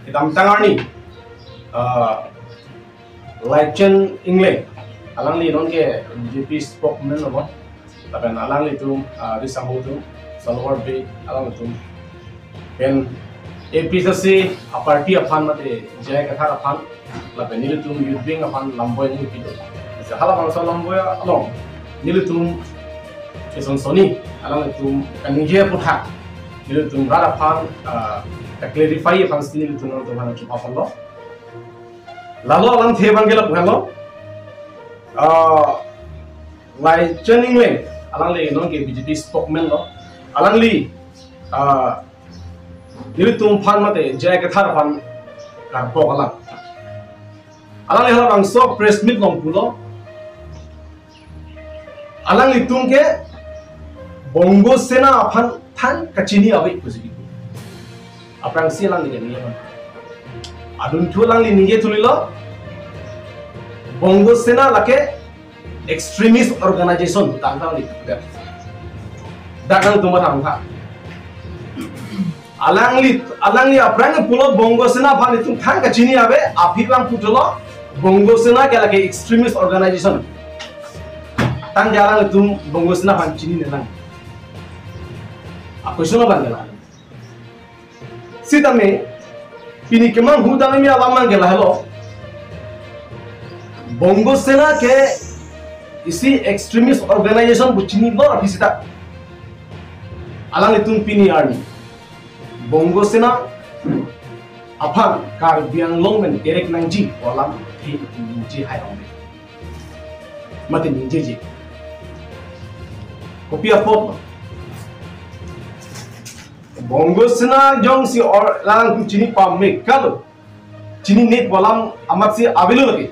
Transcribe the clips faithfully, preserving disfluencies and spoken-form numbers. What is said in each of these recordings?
Kedamtang arni, ah, Laichan Engleng, alangli non ke B J P spokesman lo, lapen alanglitum, ah, risamhu atum, Salwar Bey alanglitum, pen A P H L C a party aphan mate J I Kathar aphan, lapen nelitum youth wing aphan lamboi nangpilo. Isi halabangso lamboi along nelitum eson sonni alanglitum kaningje aphuthak nelitum rat aphan, ah, ka-clarify aphan si nelitum nangtum aphan chupa ponlo. Lalo alamthe abang ke lapu henlo. Ah, Laichan Engleng, alangli non ke B J P spokesman lo. Alangli, ah, nelitum aphan mate J I Kathar aphan karbok alam. Alangli halabangso press meet along pulo, alanglitum ke Bongo Sena aphan than kachini ave pusi. Aphrangsi alangli ke ningje. Adunthu alangli ningje thulilo, Bongo Sena lake extremist organization tangtang li. Dak nangtum mathang tha. Alangli, alangli aphrang pulo Bongo Sena aphan itum than kachini ave, aphi abang puthotlo, Bongo Sena ke lake extremist organization. Tangte alanglitum Bongo Sena aphan chinine nang. A question abang ke la. Sitame, pini kemanghu damji alam abang ke lahelo. Bongo Sena ke isi extremist organization pu chinilo aphi seta, alanglitum pini arni Bongo Sena aphan Karbi Anglong pen terek nangji pu alamthe ningje hai ong. Mate ningjeje. Kopi apot lo. Bongo Sena jongsi or lang chini pame kalo, chinine pu alam amatsi avelo lagi.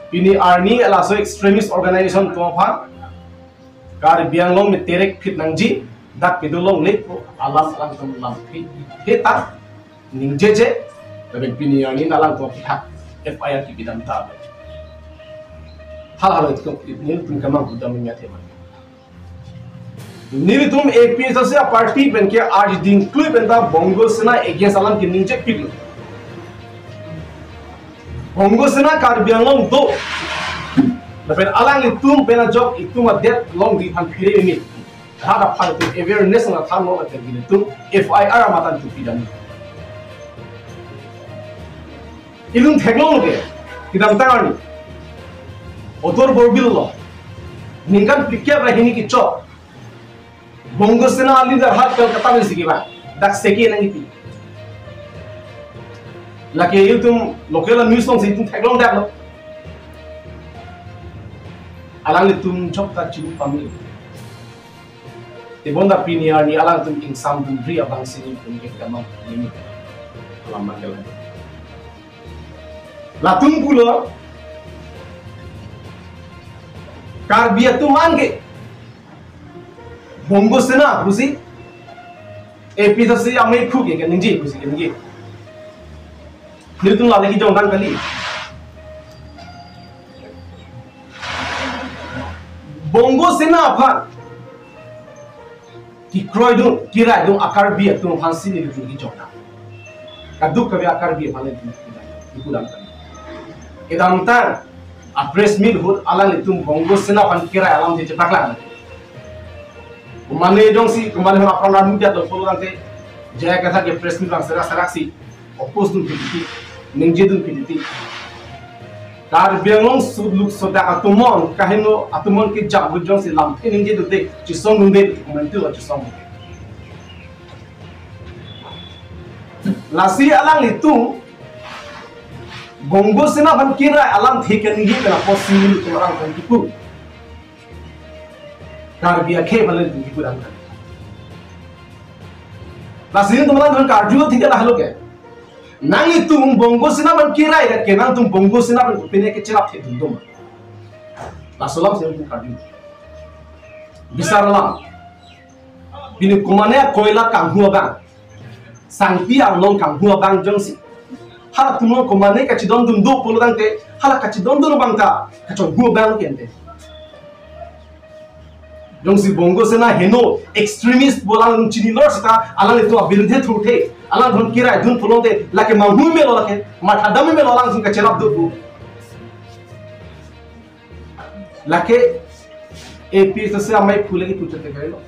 Pini arni laso extremist organization atum aphan Karbi Anglong pen terek phit nangji, dak kedo longle pu alam alam tum lam phit phit ta ningjeje, lapen pini arni alangtum aphuthak F I R kepidam ta. Hal hal itu nelitum kemanghu damji athema. Nelitum A P H L C a party pen ke arjuding klui pen ta Bongo Sena against alam ke ningje pik. Bongo Sena Karbi Anglong do. Lapen alanglitum pen ajok itum adet longri aphan phire meme. Rat aphan itum awareness nangthanlo lapen nelitum F I R matan tu pidam. Ilung theklong ke, kedamtang arni Atur Borbil lo, ningkan phlikep ra hini kechok Bongo Sena leader hat Kolkata pen si kevan, dak seke nangkipi. Lake itum local news alongsi itum theklong dak lo. Alanglitum chok ta chini pame. Tebonta pini arni alangtum ingsamdunri abang si nelitum ke kemang nimi alam abang ke la. Latum pulo Karbi atum an ke Bongo Sena pusi A P H L C amei phu ke keningje pusi keningje. Nelitum la lagi jongdang kali. Bongo Sena aphan kekroidun, keraidun a-Karbi atum aphan si nelitum kejokdam. Kadokave a-Karbi aphan nelitum kejokdam. Kedamtang a-press meet ahut alanglitum Bongo Sena aphan kerai alam si chepaklang. Komane jongsi, komane aphan apran mudiat lo pulo tangte, J I Kathar ke press meet abang serak serak si oppose dun phititi, ningje dun phititi. Karbi Anglong suluk sodak atum an, kaheno atum an kejak bujong si lamthe ningje dunde, chesong dunde, komantu chesong dunde. Lasi alanglitum Bongo Sena aphan kerai alamthe keningje pen apotsi nelitum arang aphan kipu. Karbi akhei aphan nelitum kipu dam kan. Lasi nelitum alangtum karju thik lahelo ke. Nanglitum Bongo Sena aphan kerai ke nangtum Bongo Sena aphan pine kecherap thedun doma. Laso alam si nelitum karju. Bisar alam. Pini komane koila kanghu abang, sangpi arlong kanghu abang jongsi halatum along komane kachidondun do pulo tangte, hala kachidondun abang ta kachonghu abang ke ante. Jongsi Bongo Sena heno extremist pu alanglitum chinilo seta, alanglitum abirudhe thurthe, alanglitum kiraidun pulote, lake manghu melo, lake mathadam melo, alanglitum kacherap dopo. Lake A P H L C amei phule ki puchot ke kailo.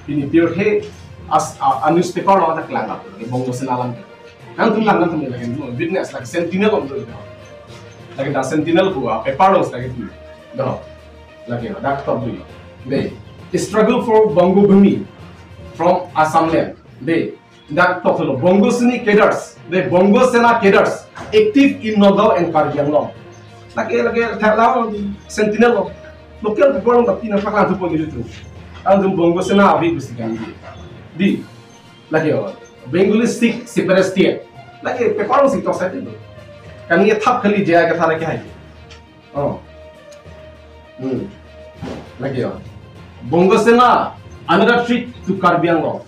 Pini pirthe as a, a newspaper lo ta klang up. Bongo Sena alam ke. Nangtum lang nangtum lake witness lake Sentinel lo. Lake The Sentinel pu a paper lo lake tu. Do. Lake dak top dui. Dei. Struggle for Bongo Bhumi from Assam land. Dei. Dak top lo Bongo Sena cadres. Dei, Bongo Sena cadres active in Nagaon and Karbi Anglong. Lake, lake thak lo Sentinel lo. Local paper lo tapi nangpaklang thupo gitu tu. Alanglitum Bongo Sena abi besi kan. Dei. Lake o. Bengali Sikh separatist. Lake paper lo si tok sa itu. Kami thap kali J I Kathar ke hai. Oh. Hmm. Lake o. Bongo Sena, another threat to Karbi Anglong.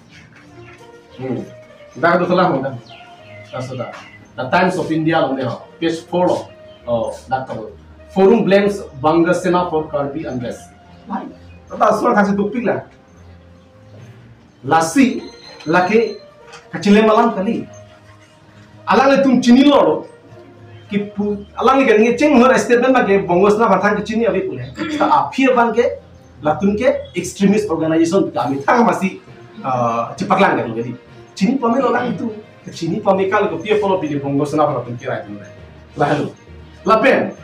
Hmm. Dak do salah mo dak. Kaso dak. The Times of India lo ne ho. Page four lo. Oh, dak to. Forum blames Bongo Sena for Karbi unrest. Hai. Tata surat kasih topik la. Lasi, lake kachilem alam kali. Alanglitum chinilo. Kipu, alangli kan nge cheng hor statement abang ke Bongo Sena aphan thang kechini ave pule. Ta aphi abang ke, latum ke extremist organization kami thang masi, ah, chepaklang kan jadi. Chini pamelo alanglitum. Chini pamekal ko pia polo pidi Bongo Sena aphan latum kiraidun. Lalu. Lapen.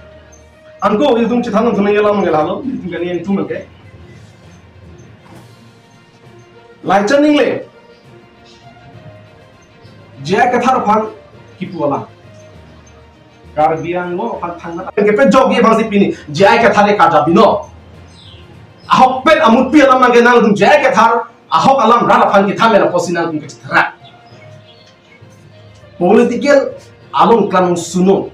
Anko ilitum chethan nang thunang alam nge lalo, ilitum kan yang tum ke. Laichan Engleng. J I Kathar aphan kipu alam. Karbi Anglong aphan thang na. Kepajok ye bangsi pini. J I Kathar e kaja bino. Ahok pen amutpi alam nang kenang tum J I Kathar. Ahok alam rat aphan ketham mena posi nangtum kachethera. Political along klam suno.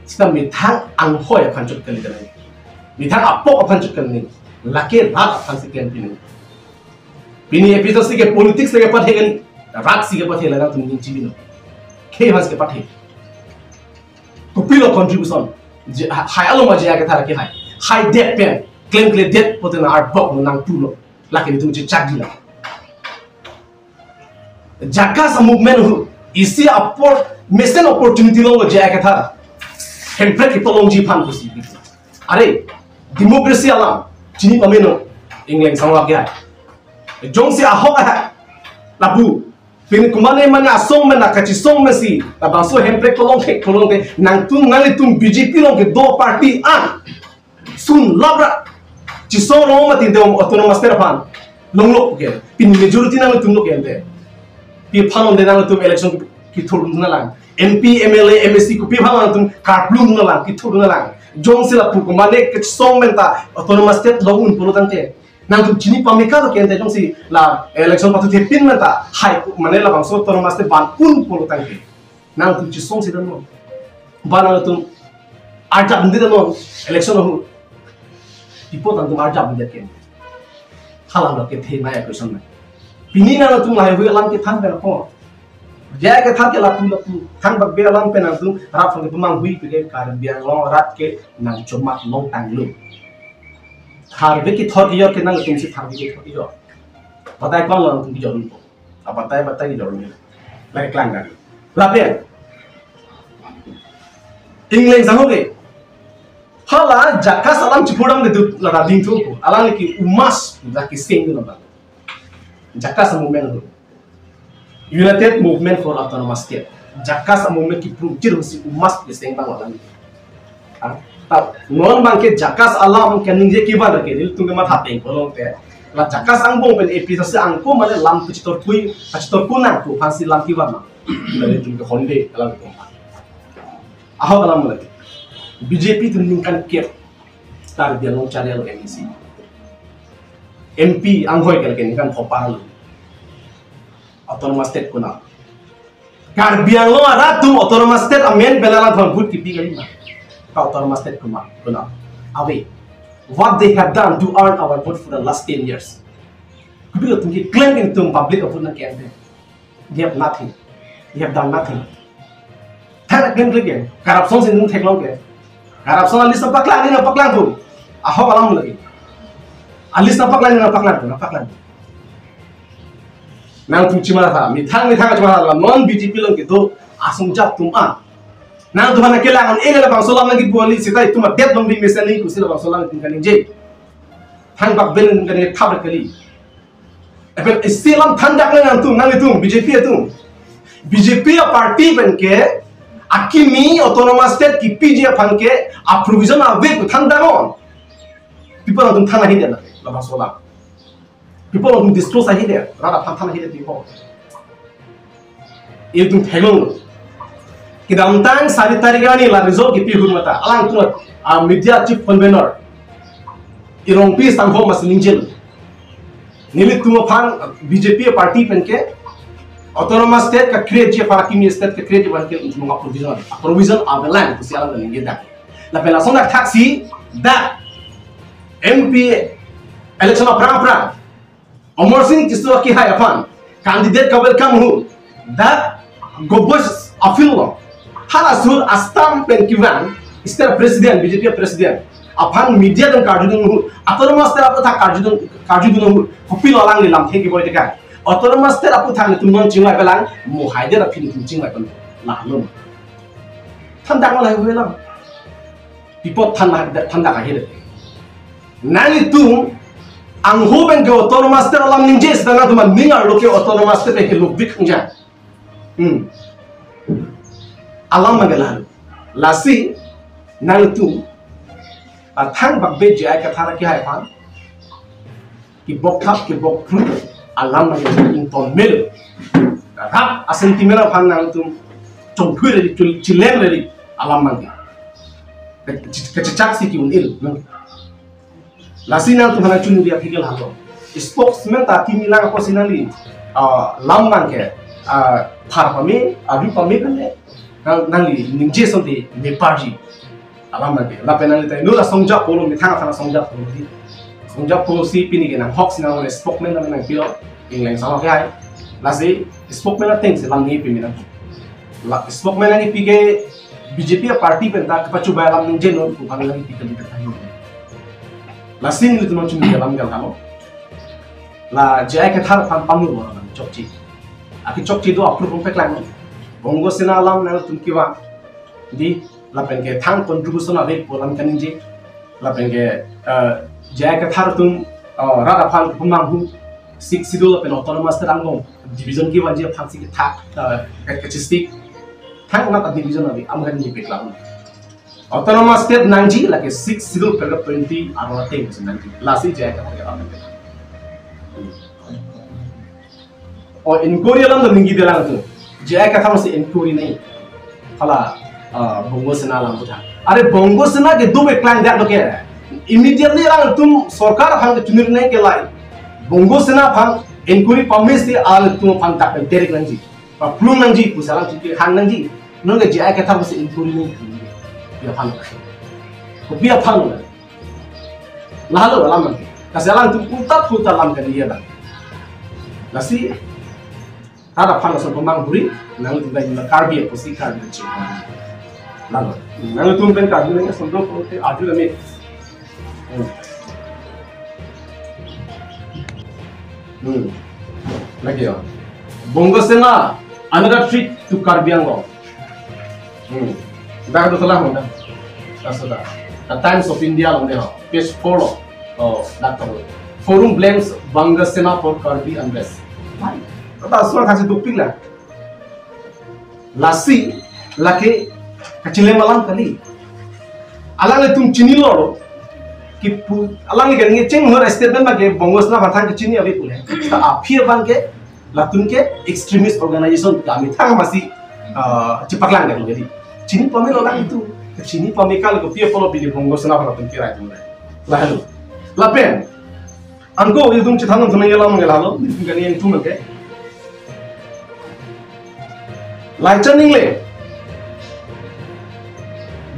Sita methang anghoi aphan chot kali kali. Methang apok aphan chot kali. Lake rat aphan si klem pini. Pini A P H L C ke politics lake pathe kali. Rat si ke pathe lake nangtum ning chibino. Khei aphan si ke pathe. Kopilo contribution. Je, ha-, hai aloma J I Kathar ke hai. Hai det pen. Klemkledet pote na art block nangpulo. Lake nelitum chechak dila. Jakas a movement hu, isi apor, mesen opportunity lo J I Kathar. Hemprek ipolongji aphan pusi. Are, democracy alam, chini pamelo, Engleng sangwa kya. Jongsi ahok ah, lapu, pini kumane mane asong mena kachisong mesi, labangso Hemprek polong ke, polong ke, nangtum nanglitum B J P along kedo party an. Sun labra. Chisong rong mati de autonomous state aphan. Longlo ke. Pini majority nangtum lo ke ante. Pi aphan de nangtum election kithurdun nanglang. M P, M L A, M A C kopi aphan nangtum karplun nanglang, kithurdun nanglang. Jongsi lapu kumane kachisong menta autonomous state long un pulo tangte. Nangtum chini pameka lo ke ante jongsi la election pathu thepin menta. Hai mane labangso autonomous state ban un pulo tangte. Nangtum chisong si dan non. Ba nangtum arjap ndi dan non. Election ho. Ipo nangtum arjap ndi ken. Halang lo kethe maya question na. Pini nangtum lahai hui alam kethan pen ko. J I Kathar ke lapu lapu. Thangbak be alam pen nangtum rat aphan kepamanghui pike Karbi Anglong rat ke nangchomak longtanglo. Tharve kethor kejor ke nangtum si tharve kethor kejor. Batai ko lo nangtum kejor po. Abatai batai kejor ni. Lake klang kan. Lapen. Engleng sang ho ke. Hala jakas alam chipudam de tu lada ding thu ko. Alang lake umas lake sing tu nampak. Jakas movement tu. United Movement for Autonomous State. Jakas movement kiprumchir husi umas lake sing bang alang. Ah, ta non bangke jakas alam ke ningje kivan ke nelitum ke matha peng kolong te. La jakas angbong pen A P H L C angko mane lam kachitor kui, kachitor kunang tu aphan si lam kivan ma. Nelitum ke honde alam ko. Ahok alam mane. B J P tu ningkan kep. Karbi Anglong charialo M A C. M P anghoi ke ningkan phopar lo. Autonomous State konat. Karbi Anglong arat atum Autonomous State amen pen alangliphan vote kipi kali ma. Ka Autonomous State konat, konat. Ave. What they have done to earn our vote for the last ten years. Kopilo atum keklem nelitum public a-vote nangke-en te. They have nothing. They have done nothing. Thang klem klem ke. Corruption si nung theklong ke. Corruption a-list paklang ni nangpaklang tu. Ahok alam lagi. Alis nangpaklang, nangpaklang, nangpaklang. Nangtum chimatha, methang methang chimatha, non B J P along kedo asong jap atum an. Nangtum aphan kelang an ele labangso alam nangkipu kali, seta itum adet along bimesen nangkipusi labangso alam itum kaningje. Thangbak pen kaningje thap kali. Apel isi alam thandak nang nangtum, nanglitum, B J P atum. B J P aparty pen ke, akimi autonomous state kipiji aphan ke, aprovision ave pu thandaknon. Pi apot nangtum than ahidet, labangso alam. Pi apot nangtum disclose ahidet, rat aphan than ahidet pi apot. Itum theklonglo. Kedamtang sari tarik arni la result kipi ahut mate, alangtum, ah, media chief convener Irongpi sangho mas ningjelo. Nelitum aphan B J P aparty pen ke autonomous state ka-create ji aphan, akimi state ka-create ji aphan ke itum aprovision, aprovision avelang pusi alam ningjedak. Lapen lason dak thaksi dak M P election aphrang aphrang Amarsing Tisso akehai aphan candidate ka-welcome ahut dak Govt Office along, halaso ahut a-stamp pen kevang state president, B J P president aphan media atum karjudun ahut, autonomous state aputhak karjudun, karjudun ahut, kopilo alangli lamthe keboi tekang? Autonomous state aputhak nelitum non chingvai avelang, mo haidet aphi nelitum chingvai pen, lahelo. Thandak ma lahai avelang. Pi apot than, thandak ahidet. Nanglitum angho pen ke autonomous state alam ningje seta nangtum aning arlo ke autonomous state pen ke lobik ningje. Hmm. Alam abang ke lahelo. Lasi nangtum athangbak pen J I Kathar akehai aphan kebok thap kebok phru alam abang ke ington melo. Rap a-sentiment aphan nangtum chongthui redi, chul-, chilem redi alam abang ke. Ke-, kechechak si ke-un-il. Lasi nangtum aphan nangchunri aphi ke lahelo. Spokesman ta kimi lang apotsi nangli, ah, alam abang ke, ah, thar pame, arju pame pen le, nang, nangli ningje asonte meparji alam abang ke. Lapen nangli ta inut asong jap pulo, methang aphan asong jap pulo di. Asong jap pulo si pini ke nanghok si nang spokesman nang nangpilo, Ingleng Salwa akehai. Lasi spokesman ateng si alam nangkipi nang. La spokesman nangkipi ke B J P aparty pen ta kepachubai alam ningjenon pu aphan nangkipi kali kata. Lasi nelitum nangchunri alam ke lahelo. La J I Kathar aphan pangno alam chokche. Akechokche do approve peklang. Bongo Sena alam nangtum kevang di lapen ke thang contribution ave pu alam kaningje. Lapen ke, eh, J I Kathar atum, eh, rat aphan kepamanghu Sixth Schedule lapen autonomous state angbong division kevanji aphan si kethak, eh, ke-, kechesik. Thang anat division ave, alam kaningje peklang. Autonomous state nangji lake Sixth Schedule paragraph twenty arlo ateng si nangji. Lasi J I Kathar ke alam. O inquiry alam do ningjedelang tu. J I Kathar si inquiry nangji. Hala, ah, Bongo Sena alam aputhak. Are Bongo Sena ke do peklang dak do ke. Immediately alangtum sorkar aphan kechunri nangji ke lahai. Bongo Sena aphan inquiry pame si alangtum aphan dak direct nangji. Paplung nangji, pusi alangtum kehang nangji. Non ke J I Kathar si inquiry nangji. Pi aphan. Kopi aphan. Lahelo alam abang ke. Lasi alangtum ulta phulta alam kaningje abang. Lasi rat aphan lason pamang buri, nangtum ta inut Karbi apotsi Karbi chingvai. Lahelo. Nangtum pen Karbi nang ason do pulote arju kami. Hmm. Hmm. Lagi ya. Bongo Sena, another threat to Karbi Anglong. Hmm. Dak do telah mo dah. Dak sudah. The Times of India along dei ho. Page four lo. Oh, dak tahu. Forum blames Bongo Sena for Karbi unrest. Hai. Kata surat kasih dopik lah. Lasi, lake kachilem alam kali. Alanglitum chinilo. Kipu, alangli kaningje cheng hor statement abang ke Bongo Sena aphan thang kechini ave pu le. Ta aphi abang ke, latum ke extremist organization kami thang masi, ah, chepaklang kan jadi. Chini pamelo alangtum. Chini pame kali kopi apot lo pini Bongo Sena aphan latum kerai atum le. Lahelo. Lapen. Anke itum chethan nangthan alam ke lahelo, itum kaningje atum ke. Laichan ingle.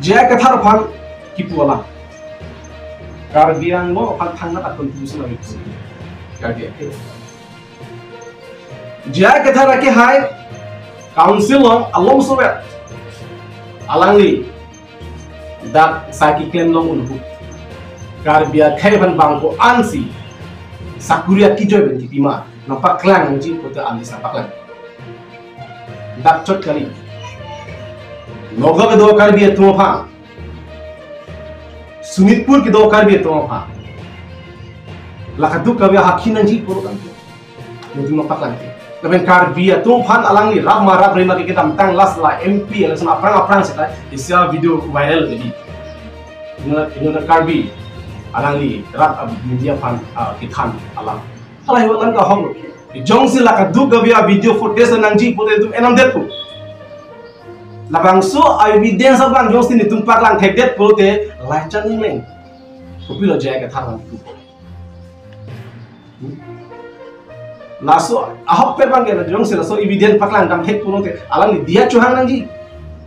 J I Kathar aphan kipu alam. Karbi Anglong aphan thang anat a-contribution ave pusi. Karbi Anglong. J I Kathar akehai council along along sovet. Alangli dak sai keklem long unhu. Karbi akhei aphan bang ko-an si sakuri akijoi pen kipima, nangpaklang nangji pulote alis nangpaklang. Dak chot kali. Nagaon kedo Karbi atum aphan, Sonitpur kedo Karbi atum aphan, la kadokave hakhi nangji pulo tangte, nangtum nangpaklang ke. Lapen Karbi atum aphan alangli rat ma rat rema ke kedamtang last la M P election aphrang aphrang seta isi a-video viral jadi. Ino, ino na Karbi alangli rat a-media aphan, ah, kethan alam. Halahei alam ke ahok lo. Jongsi la kadokave a-video footage nangji pulote nangtum enamdetpo. Labangso evidence abang jongsi nangtum paklang thekdetpo te, laichan ingleng. Kopilo J I Kathar nangtum. Hmm? Laso ahokpet abang ke jongsi laso evidence paklang damthekpo te, alangli diya chohang nangji.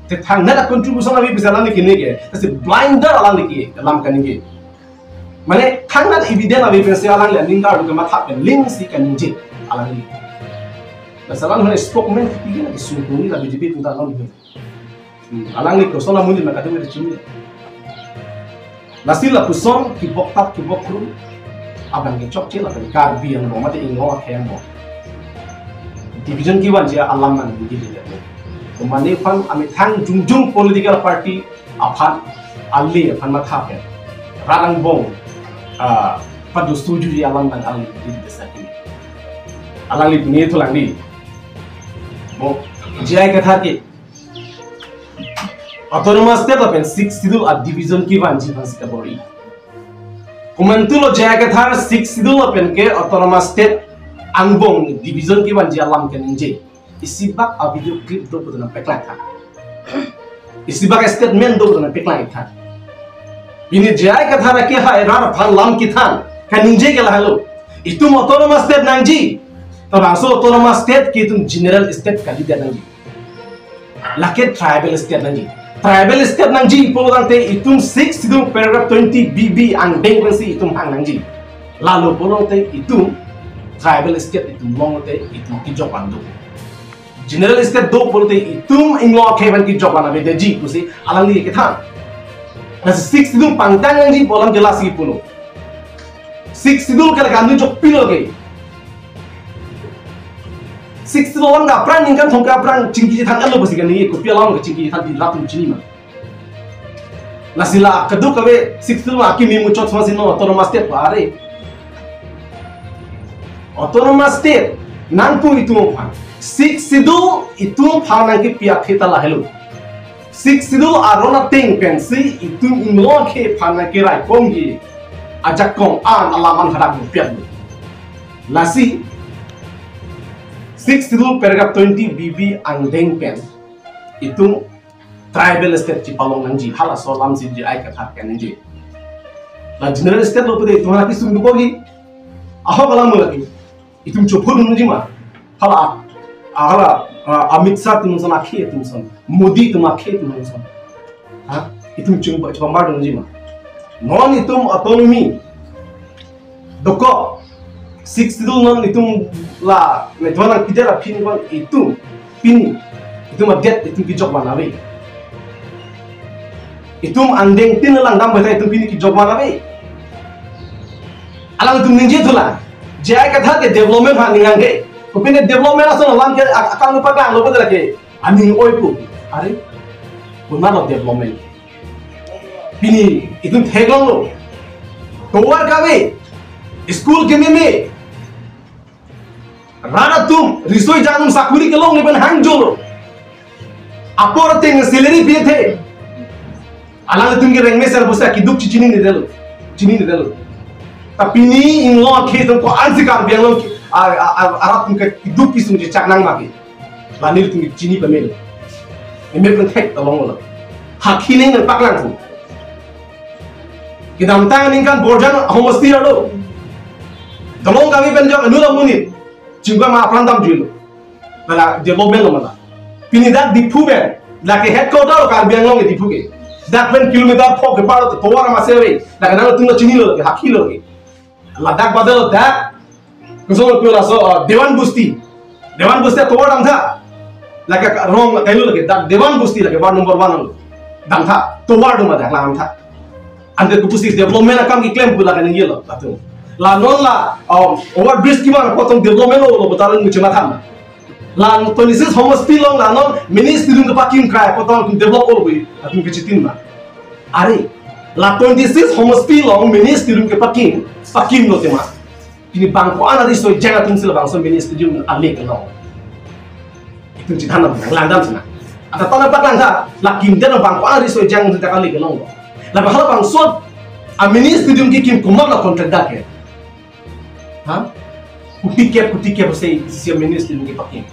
Te thangnat a-contribution ave pensi alangli kene ke. Lasi blinder alangli ke, alam kaningje. Mane thangnat evidence ave pensi alangli aning kardu kematha pen link si kaningje alangli. Lasi alangli spokesman kepikir lagi sungkung la B J P atum ta alangli. Hmm, alangli koson amonit ma kadokave chini. Lasi lapuson kibok tap kibok krum abang ke chokche lapen Karbi angbong mate inglong akhei angbong division kevanji alam nangji le. Komane aphan amethang jongjong political party aphan, ale aphan matha pen rat angbong, ah, padu sujuji alam nang alangli desa kini. Alangli pini thulang di. Mo, J I Kathar ke Autonomous State lapen Sixth Schedule a-division kevanji aphansi kabor-i. Komantulo J I Kathar Sixth Schedule lapen ke Autonomous State angbong division kevanji alam kaningje. Isibak a-video clip do pulote nangpaklang tha. Isibak statement do pulote nangpaklang tha. Pini J I Kathar ke hai rat aphan lam kethan kaningje ke lahelo. Itum Autonomous State nangji. Labangso Autonomous State ke itum General State kalidet nangji. Lake Tribal State nangji. Tribal State nangji pulo tangte itum Sixth Schedule paragraph twenty B B angdeng pensi itum hang nangji. Lalo pulote itum Tribal State itum longte itum kejok vanlo. General State do pulote itum inglong akhei pen kejok van avedetji pusi alangli kethan. Lasi Sixth Schedule pangtang nangji pu alam ke lasi pulo. Sixth Schedule ke la kaningje jokpilo ke. Sixth Schedule alam ke aphrang ningkan thomkep aphrang chingki chethan elo pusi kaningje, kopi alam ke chingki chethan di latum chini ma. Lasi la kadokave Sixth Schedule akimi muchot sma si non Autonomous State pa are. Autonomous State nangpu itum aphan. Sixth Schedule itum aphan nangkepi akhei ta lahelo. Sixth Schedule aron ateng pensi itum inglong akhei aphan nangkeraikomji ajakong an alam an hadak mupiat lo. Lasi Sixth Schedule paragraph twenty B B angdeng pen itum Tribal State chipalong nangji, halaso alam si J I Kathar kaningje. La General State lo pulote itum hana kesung dokokji. Ahok alam lagi. Itum chophur nangji ma. Hala, hala, ah, Amit Shah atum ason, akhei atum ason, Modi atum akhei atum ason. Ha? Itum chingba chipambar nangji ma. Non itum autonomy dokok, Sixth Schedule non itum la, ne thona kider aphi ni kon itum pini itum adet itum kejok van ave. Itum angdeng tin lang dam beta itum pini kejok van ave. Alangtum ningje thulang. J I Kathar ke development ha ningang ke. Kopine development ason alam ke ak-, akam lupa kang lupa lake. Aning oi pu. Are, konatlo development? Pini itum theklonglo. Tovar kave, school kememe. Rat atum, riso-ejang atum sakuri kelongle pen hangjolo. Apor ateng salary pithe. Alanglitum ke rengme ser busa keduk chichinine detlo. Chinine detlo. Ta pini inglong akhei atum ko-ansi Karbi Anglong ke, a, a, a, arat atum ke keduk kesung chechak nang ma ke. La nelitum chini pamelo. Emek pen thek ta longlo. Hakhi nangpaklangpo. Kedamtang aningkan Borjan homosti arlo. Dolong kami pen jok anu la monit. Chingkoi ma apran damjuilo. Lala development lo ma la. Pini dak Diphu pen. Lake headquarter lo Karbi Anglong ke Diphu ke. Dak pen kilometer pho kepar lo tovar ma sere. Dak nangtum lo chinilo ke, hakhilo ke. Ladak badal dak. Kosonlo pu laso, ah, Dewan Busti. Dewan Busti tovar damtha. Lake ka-, rong la kailo lake dak Dewan Busti lake ward number one lo. Damtha. Tovar do ma dak la damtha. Ante kopusi development akam keklem pu la kaningjelo latum. La non la, um, over bridge kevan apot tong development lo lo pu ta alanglitum chemathama. La twenty-six homosti along la non mini stadium kepakim krai apot tong develop lo pu atum kechitin ma. Are, la twenty-six homosti along mini stadium kepakim, pakimlo tema. Pini bang ko-an ariso ejang atum si labangso mini stadium ale kelong. Itum chithan lang langdam sina. Ata tana paklangtha, la kimdet bang ko-an ariso ejang si tak ale kelonglo. La bahal bangso a mini stadium kekim komat lo contractor ke. Ha? Kuti kep, kuti kep se isi a mini stadium kepakim.